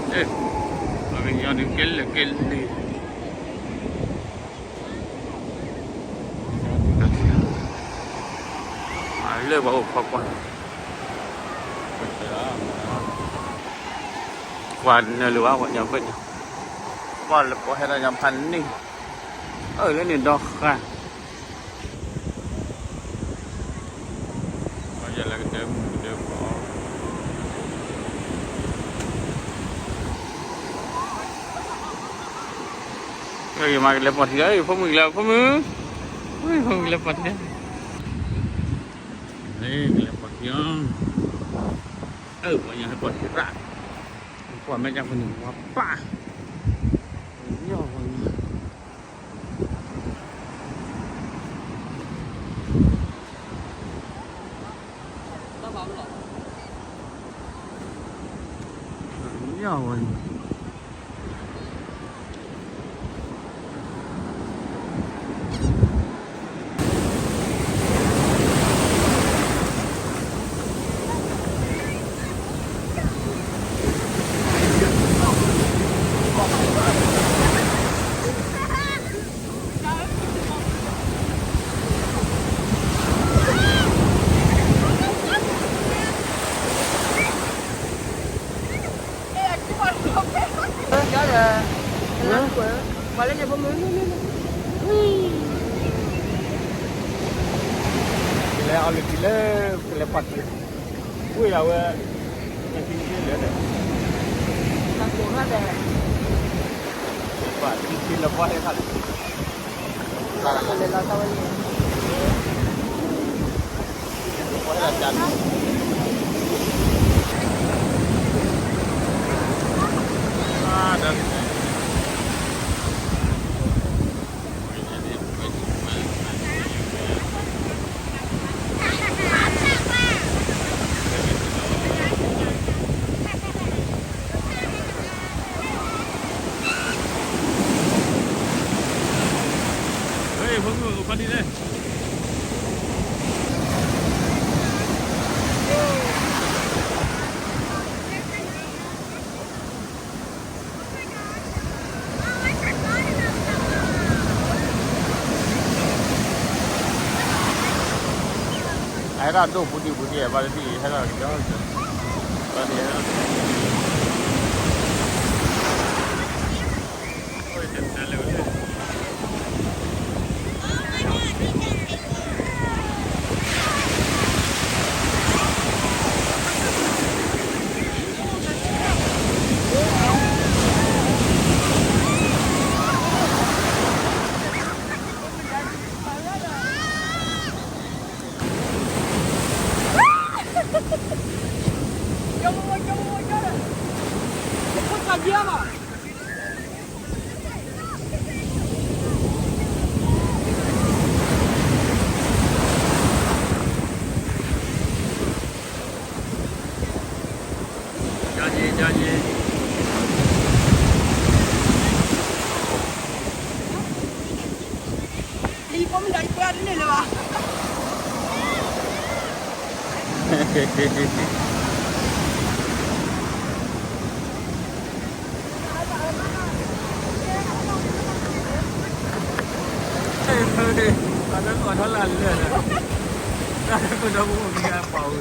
ပှၤကညီဒုးကဲလၢာ်ကဲလံ, လၢပှၤအိၣ်ဖီကွၢ်, ကွၢ်နၢၤလၢၤဘၣ်ပှၤကညီဖဲန့ၣ်, ကွၢ်လၢပှၤဟဲဒီးညါဖးန့ၣ်, အၢၣ်လၢန့ၣ်ဒီဃၣ် ပှၤယဲလၢကဒၢမုၢ်ကဒၢပှၤ, ယမၤကလဲၤပှၤထံဒီး ဖိမုၣ်ကလဲၤ ဖိမုၣ်, ဖိမုၣ်ကလဲၤပှၤထံဒီး, ကလဲၤပှၤထံအီၤ, အၢ ပှၤညါဟဲပှၤထံရၣ်, ကွၢ်မဲာ်ကၢ်ဖိန့ၣ် ဝါပၢ်, ပှၤညါ ကလဲၤအီၤလၢထံလၢ ကလဲၤပှၤထံ, ဝ့ၢ်အဝဲ, ထံလၢဒီး, ပှၤထံထံလၢပှၤဟဲခါလၢ, လဲၤလီၤတၢ်ဝဲန့ၣ် ဖိမုၣ်အိၣ်ဖီဒ်လဲၣ်. အဟဲဒၣ်ဒိၣ်ပူၤဒံးပူၤဒံး ဘၣ်တသ့ၣ်ဟဲဒၣ်ကဒီး, ဘၣ်တဟဲဒၣ် လံ ဖိမုၣ်ဒီးယပှဲၤအီၤတန့ၢ်လၢၤဘၣ်. အတၢ်ကီၢ်ထီၣ်လၢလၢာ်လၢာ်, တၢ်ကီၢ်ဒီမါအိၣ်ကံကပာ်ဝဲ.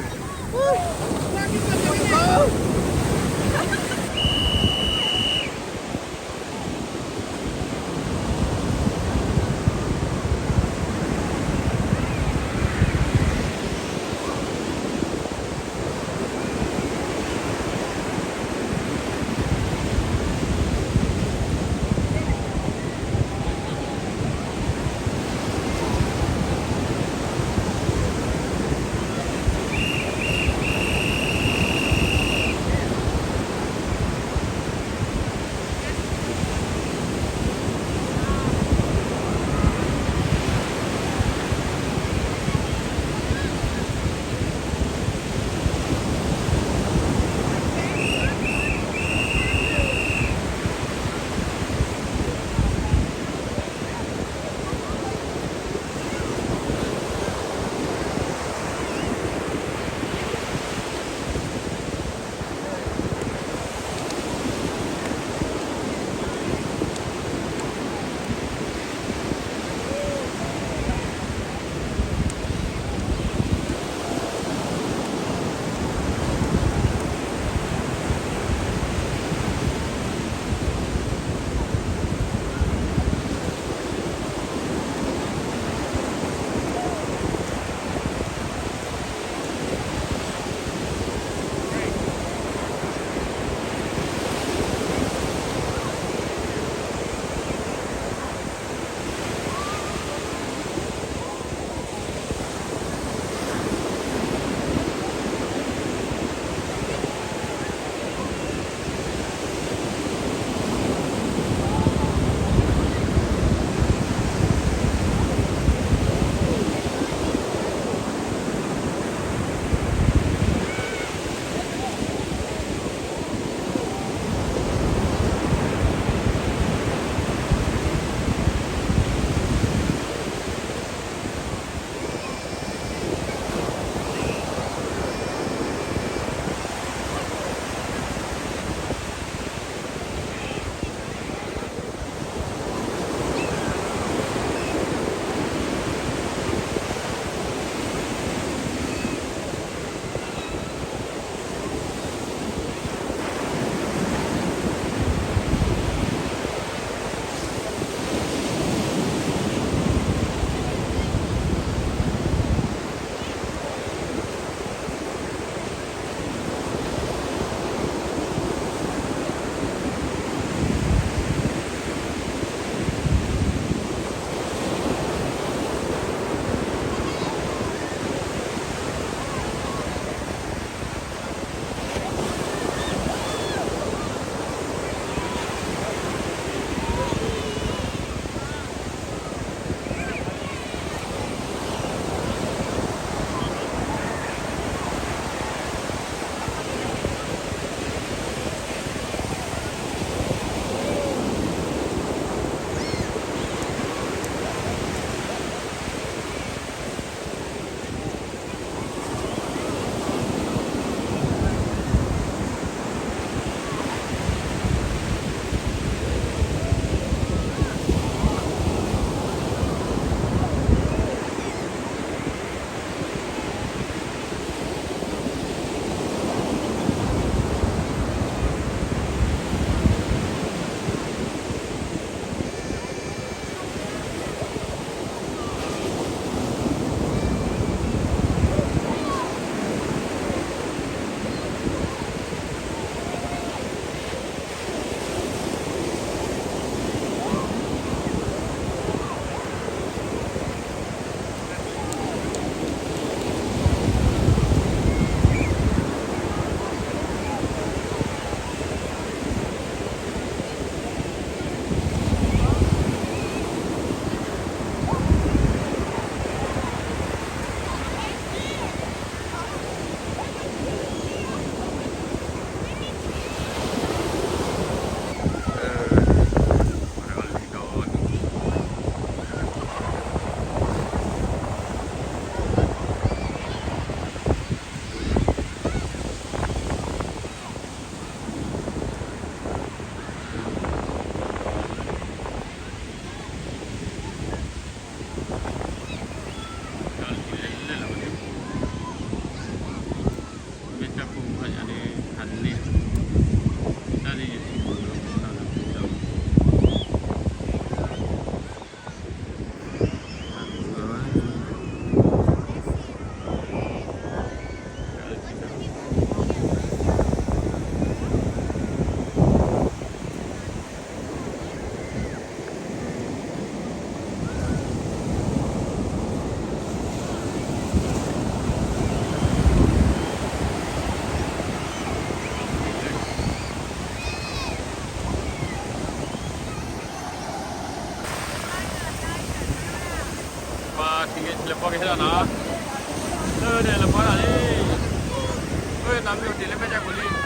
လဲၤဘီကဟဲလီၤနီၤ, လၢန့ၣ်လဲၤဘီတၢ်လံ, အၢ နမ့ၢ်အိၣ်တ့ၢ်လၢမဲာ်ညါပူၤလံ,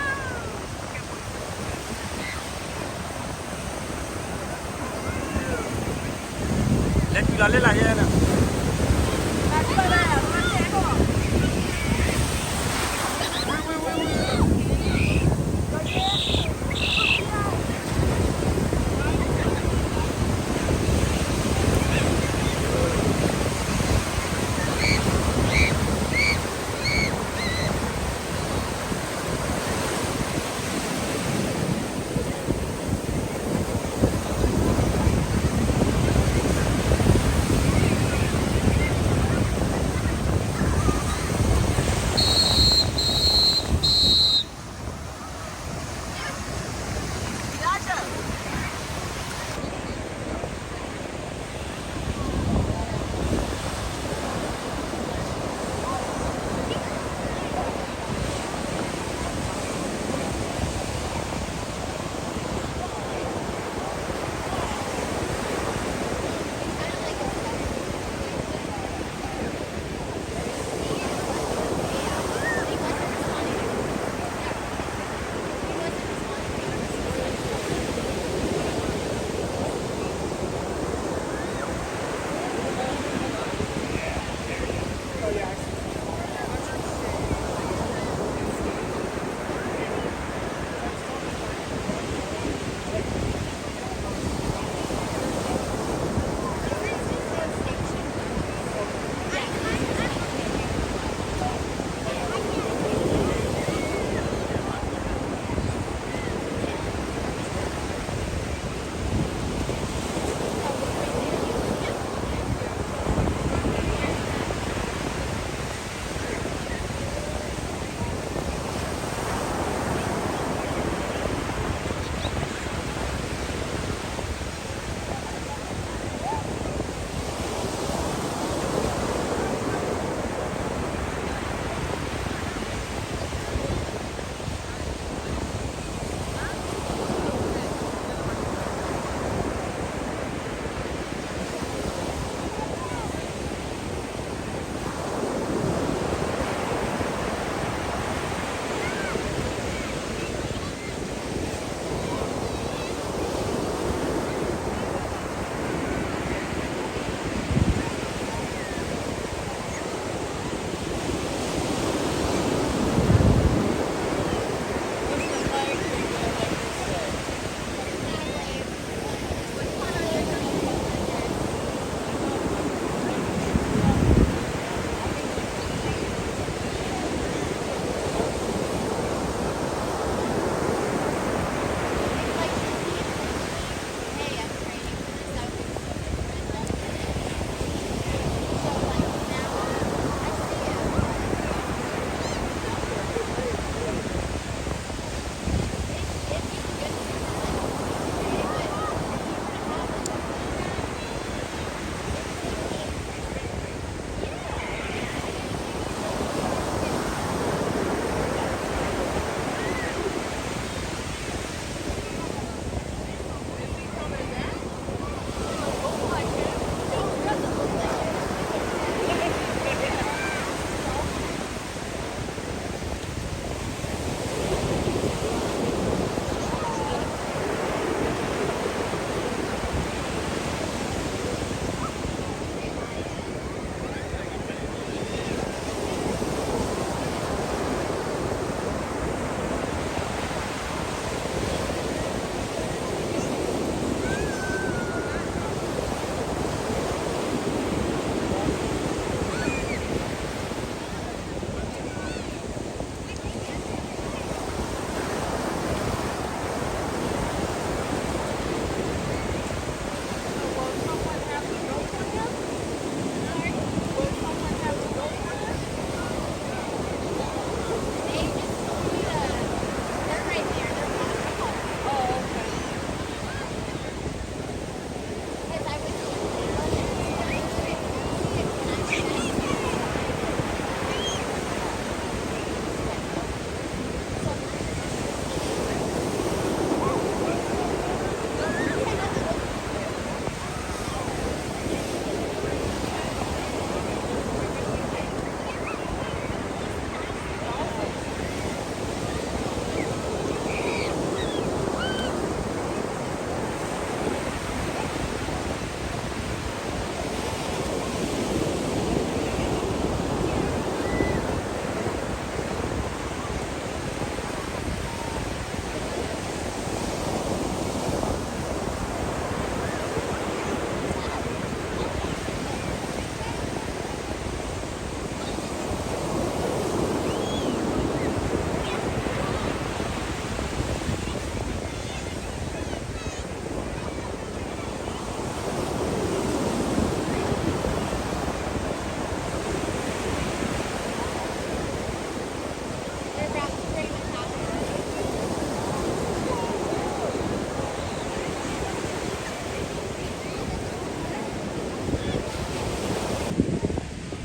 လဲၤတုၤလီၤလၢလၢ်ယဲန့ၣ်.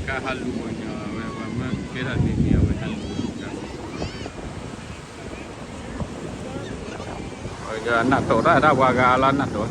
ကဟးလူၤပှၤညီဝဲ ပှၤမၢကဲထီၣ်န့ၣ်န့ၣ် အဝဲဟးလူၤပှၤညီ နးတိာ်တၢ်ဒၣ်ပှၤဂၤလၢနးတိာ်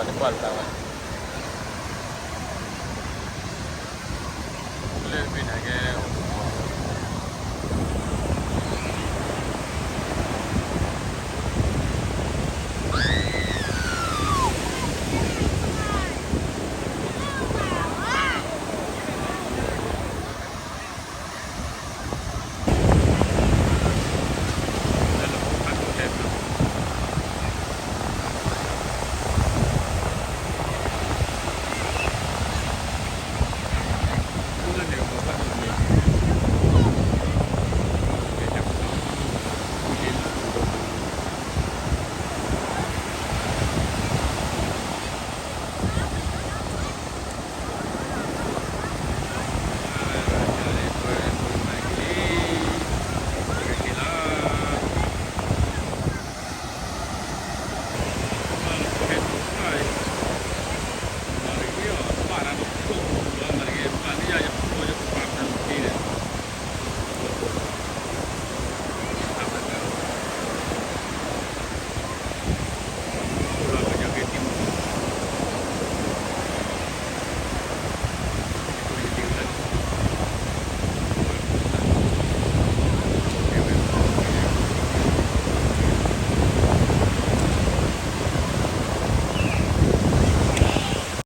န့ၣ်ကွၢ်လၢသးဝဲ, လၢမ့ၢ်န့ၣ်ကဲ